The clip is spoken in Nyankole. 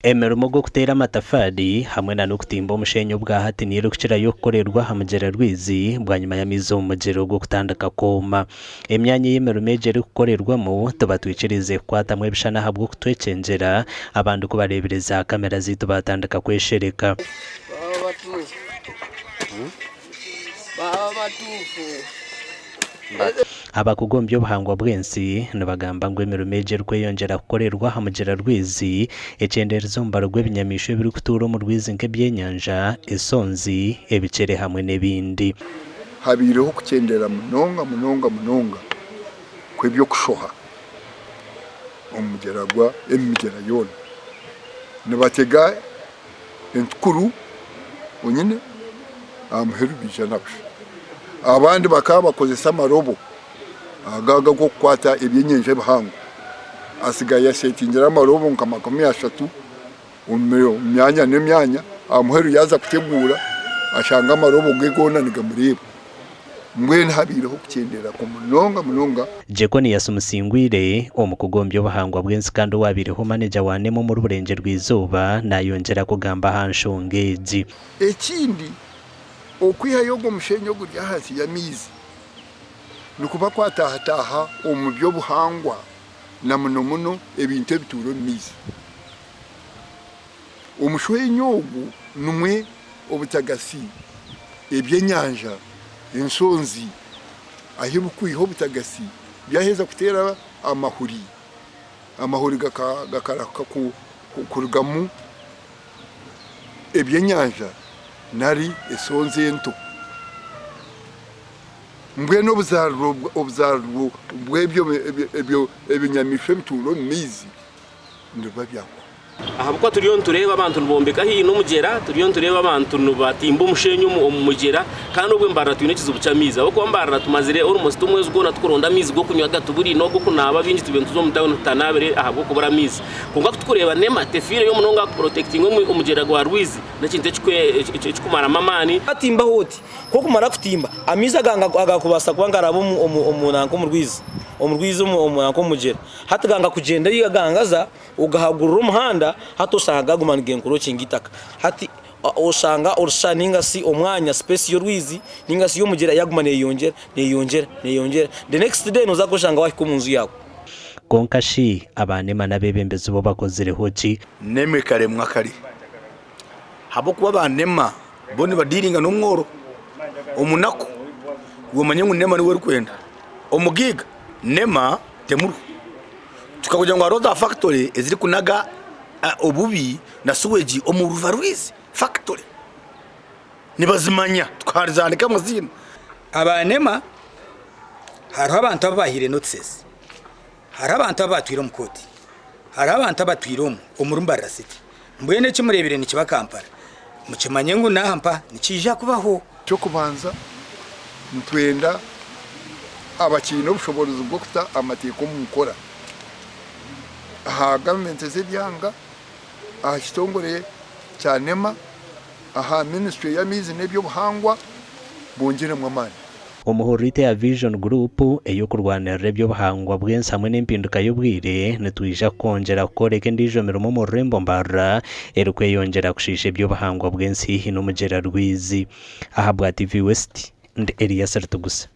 Emirimo gw'okuteera amatafaari hamwe na n'okutimba omushenyi obwahati niyo erikukirayo kukorerwa aha mugyera Rwizi bwanyima y'amaizi omu mugyera ogwo kutandika kwoma. Emyanya ei emirimo egi erikukorerwamu tibatwikiriize kukwatamu ebishushani ahabw'okutwekyengyera, abandi ku bareebire za kamera zaitu baatandika kweshereka. Abakugu omu by'obuhangwa bw'ensi nibagamba ngu emirimo egi erikweyongyera kukorerwa aha mugyera Rwizi ekyendeereza omubaro gw'ebinyamaishwa ebirikutuura omu rwizi nk'ebyenyanja, esonzi, ebikyere hamwe n'ebindi. Habaireho okukyendera munonga munonga munonga kw'eby'okushoha omu mugyera gwa emi migyera yoona. Nibatega entukuru onyine aha muheru baija na busha. Abandi bakaba bakozesa amarobo aga ag'okukwata ebyenyanja ebihango. Asigaye asetingire amarobo nka 30 omu myanya n'emyanya, aha muheru yaaza kuteguura ashanga amarobo ge goona nigamureeba. Mbwenu habaireho okukyendera kwo munonga munonga. Jeconius Musingwire, omukugu omu by'obuhangwa bw'ensi kandi owaabaireho maneja wa NEMA omuri Burengyerwa-izooba naayongyera kugamba aha nshonga egi. Ekindi, okwihayo ogwo mushenyi oguri ahansi y'amaizi nikuba kwataahataaha omu by'obuhangwa na muno muno ebintu ebituura omu maizi. Omushwenyi ogu nimwo obutagatsi, eby'enyanja, enshonzi, ahu bukwiha obutagatsi byaheza kuteera amahuri, amahuri gakarahuka kurugamu eby'enyanja nari eshonzi ento. Mbwenu obuzaariro bw'ebyo ebinyamaishwa ebituura omu maizi nibiba byahwaho. Ahabw'okuba turiyo nitureeba abantu nibombeka haihi n'omugyera, turiyo nitureeba abantu nibatimba omushenyi omu mugyera kandi obwo Mbarara twine ekizibu ky'amaizi ahabw'okuba Mbarara tumazire almost omwezi gwona turikuronda amaizi g'okunywa gatuburiine, ag'okunaaba baingi tubaire nituza omu tawuni tutanaabire ahabw'okubura amaizi. Kwonka ku turikureeba NEMA tefiireyo munonga aha kuprotectinga omugyera gwa Rwizi n'ekintu ekikumaramu amaani. Watimbaho oti, ku okumara kutimba, amaizi aga agakubaasa kuba nigaraba omu nanka omu rwizi, omu rwizi omu nanka omu mugyera, hati ganga kugyenda gangaza ogahagurira omuhanda hati oshanga gaguma nigencroachinga eitaka. Hati oshanga orusha ninga shi omwanya space y'orwizi ninga shi y'omugyera yaguma neyeyongyera, neyeyongyera, neyeyongyera. The next day noza kweshanga wahika omu nju yaawe. Kwonka shi abanema n'abeebembezi bo bakozireho ki? Nema ekaremwa kare ahabw'okuba ba nema bo nibadiiringa n'omworo, omunaku iwe omanye ngu nema niwe orikwenda, omugaiga nema temuriho. Tukagira ngu hariho za fakitori ezirikunaga obubi na suwegi omu ruva rwizi fakitori nibazimanya tukazihandiika amaziina. Aba nema hariho abantu abu bahaire notices, hariho abantu abu batwire omu kooti, hariho abantu abatwire omu omuri Mbarara city. Mbwenu eki mureebire nikiba Kampala mukimanye ngu n'aha mpa nikiija kubaho. Eky'okubanza, nitwenda abakiine obushoboorozi bw'okuta amateeka omu nkora aha gavumenti z'ebyanga, aha kitongore kya NEMA, aha minisitule y'amaizi n'eby'obuhangwa bongyeremu amaani. Omuhururite ya Vision Group ey'okurwanirira eby'obuhangwa bw'ensi hamwe n'empinduka y'obwire, nitwija kukwongyera kukworeka endiijo mirimo omu rurembo Mbarara erikweyongyera kushiisha eby'obuhangwa bw'ensi haihi n'omugyera Rwizi. Ahabwa TV West, ndi Elias Rutigusa.